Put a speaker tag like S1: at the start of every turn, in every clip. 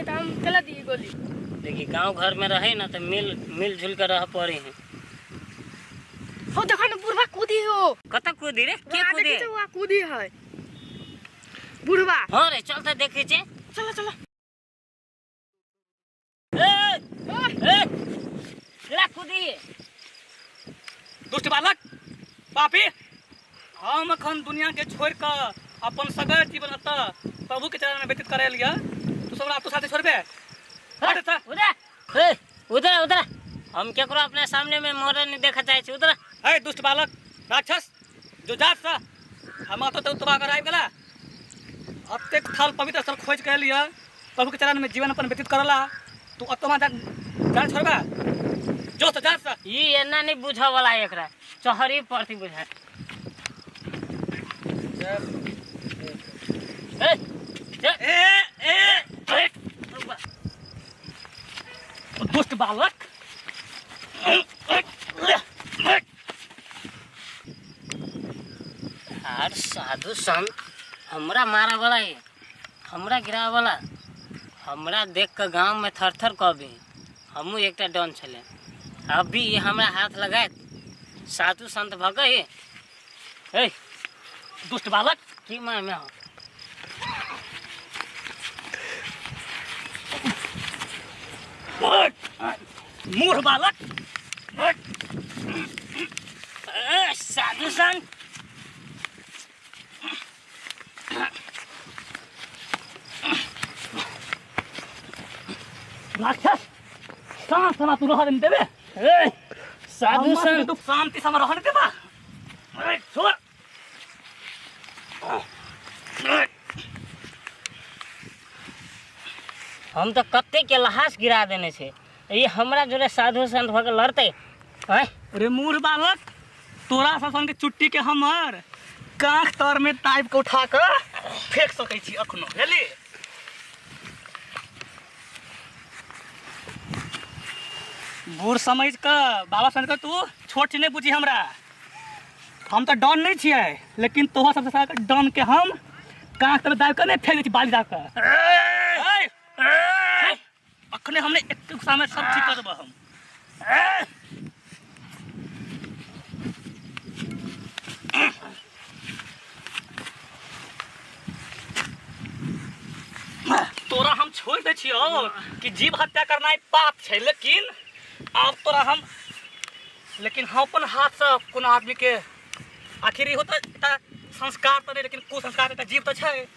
S1: नहीं तो हम चला दी गोली।
S2: देखी गांव घर में रहे ना तो मिल मिलजुल के रह पड़े है।
S1: हो देखो ना बुढ़वा कूदी हो।
S2: कत कूदी रे? के
S1: वहाँ
S2: कूदे?
S1: देखी छौ, वहाँ कूदी है बुढ़वा।
S2: हाँ रे चल तो देखे छे।
S1: चलो चलो।
S2: ए, ए, केना कूदी?
S3: दुष्ट बालक पापी, हम अखन दुनिया के छोड़ कऽ अपन सगर जीवन एतऽ प्रभु के चरण में व्यतीत करे लिया, तू सब हमरा तू साथे छोड़बे? हट एतऽ।
S2: उधर, ए, उधर उधर, हम केकरो अपने सामने में मरे नहीं देखा चाहे छी, उधर।
S3: ए दुष्ट बालक राक्षस, जो जात सा हम एतऽ तो तबाह कर आबि गेला, अतेक थल पवित्र स्थल खोज के लिया प्रभु के चरण में जीवन अपन व्यतीत करला, तू अतमा जान छोड़बा? जो तो जा सा।
S2: ई एना नहीं बुझे वाला है एकरा, चहरी पड़ती बुझा। ए, चल।
S3: ए, ए,
S2: ए,
S3: दुष्ट बालक।
S2: यार साधु संत हमरा मारा वाला है, हमरा गिरा वाला, हमरा देख के गांव में थर थर कभी। हमहूँ एकटा डन छले, अभी ये हमरा हाथ लगायत साधु संत भऽ गए। ए
S3: दुष्ट बालक,
S2: की मार में हो?
S3: मूर्ख बालक।
S2: ए, साधु संत।
S3: राक्षस, शांत समा तू रहन देबे?
S2: ए, साधु संत।
S3: तू शांति समा रहन देबा? ए, छोड़।
S2: हम तो कते के लहास गिरा देने छे, ये हमरा जोरे साधु संत भऽ के लड़ते? आँय?
S3: अरे मूर्ख बालक, तोरा सब के चुट्टी के हमर कांख तर में ताइप के उठा के फेंक सकै छी अखनो, बुझली? बूढ़ समझ के, बाबा समझ के तू छोट नहीं बुझी हमरा। हम तो डन नहीं छियै, लेकिन तोहर सबसे सारा डन के हम कांख तर दाबि के नहीं फेंक दै छी बाली दाबि के। ए, अखने हमने एक गुस्सा में सब ठीक कर देबो हम। तोरा हम छोड़ दै छियौ कि जीव हत्या करनाइ पाप छै, लेकिन आब तोरा हम, लेकिन हम अपन हाथसँ कोनो आदमीके, आखिर इहो तऽ एकटा संस्कार तऽ नहि, लेकिन कुसंस्कार एकटा जीव तऽ छै।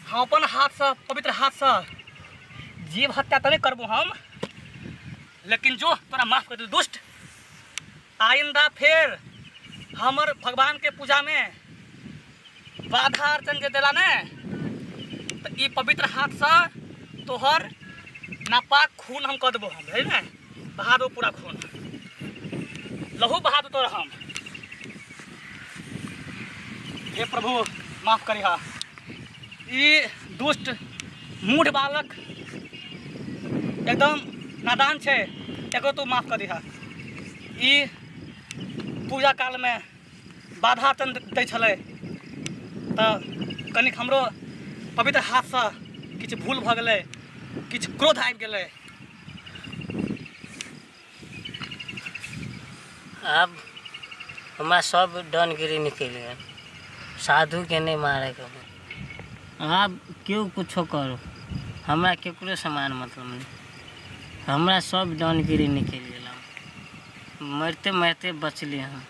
S3: हम अपन हाथसँ, पवित्र हाथसँ जीव हत्या तऽ नहि करबो हम, लेकिन जो तोरा माफ कर दिलौ दुष्ट। आइंदा फेर हमर भगवान के पूजा में बाधा अर्चन जे देला ने, तऽ ई पवित्र हाथसँ तोहर नापाक खून हम कऽ देबो हम, बुझली ने? बहा देबो पूरा खून, लहू बहा देबो तोहर हम। हे प्रभु माफ करिहा, ई दुष्ट मूढ़ बालक एकदम नादान छै, एकरो तू माफ कऽ दिहा। ई पूजा कालमे बाधा चंद दै छलै तऽ कनिक हमरो पवित्र हाथसँ किछु भूल भऽ गेलै, किछु क्रोध आबि गेलै।
S2: आब हमरा सब डनगिरी निकलि गेल, साधुके नहि मारैके है। आब केओ कुछो करू, हमरा केकरो समान मतलब नहि, हमरा सब डनगिरी निकलि गेल। आब मरिते मरिते बचली हम।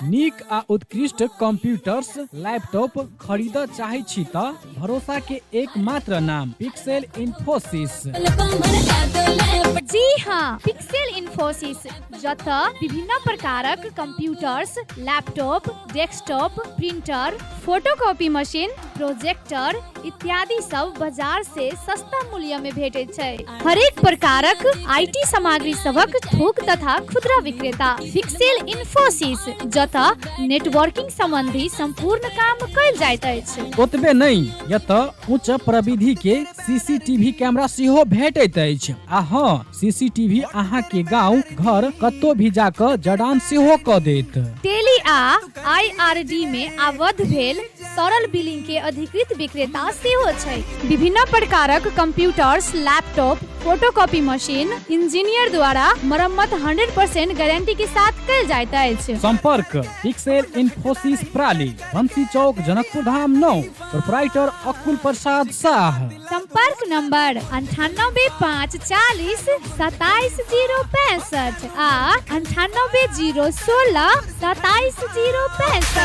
S4: नीक आ उत्कृष्ट कंप्यूटर्स लैपटॉप खरीदऽ चाहै छी तऽ भरोसा के एकमात्र नाम पिक्सेल इन्फोसिस।
S5: जी हाँ, पिक्सेल इन्फोसिस, जतऽ विभिन्न प्रकारक computers, laptop, desktop, printer, photocopy machine, projector इत्यादि सब बाजार से सस्ता मूल्य में भेटैत छै। हरेक प्रकारक IT सामग्री सबक थोक तथा खुदरा विक्रेता पिक्सेल इन्फोसिस, जतऽ नेटवर्किंग संबंधी संपूर्ण काम कयल जाइत अछि।
S4: ओतबे नहि, एतऽ उच्च प्रविधि के सीसीटीवी कैमरा सेहो भेटैत अछि। आ हँ, सीसीटीवी अहाँ के गांव घर कतौ भी जाकऽ जड़ान सेहो कऽ देत।
S5: टेली आ आईआरडी में आबद्ध भेल सरल बिलिंग के अधिकृत विक्रेता सेहो छै। विभिन्न प्रकारक computers, laptop, photocopy machine engineer द्वारा मरम्मत 100% गारंटी के साथ कयल जाइत अछि।
S4: संपर्क पिक्सेल इन्फोसिस प्राली, बंसी चौक, जनकपुर धाम 9, प्रोपराइटर अकुल प्रसाद साह।
S5: संपर्क नंबर 98 5 40 27 0 65 आ 98 0 16 27 0 65।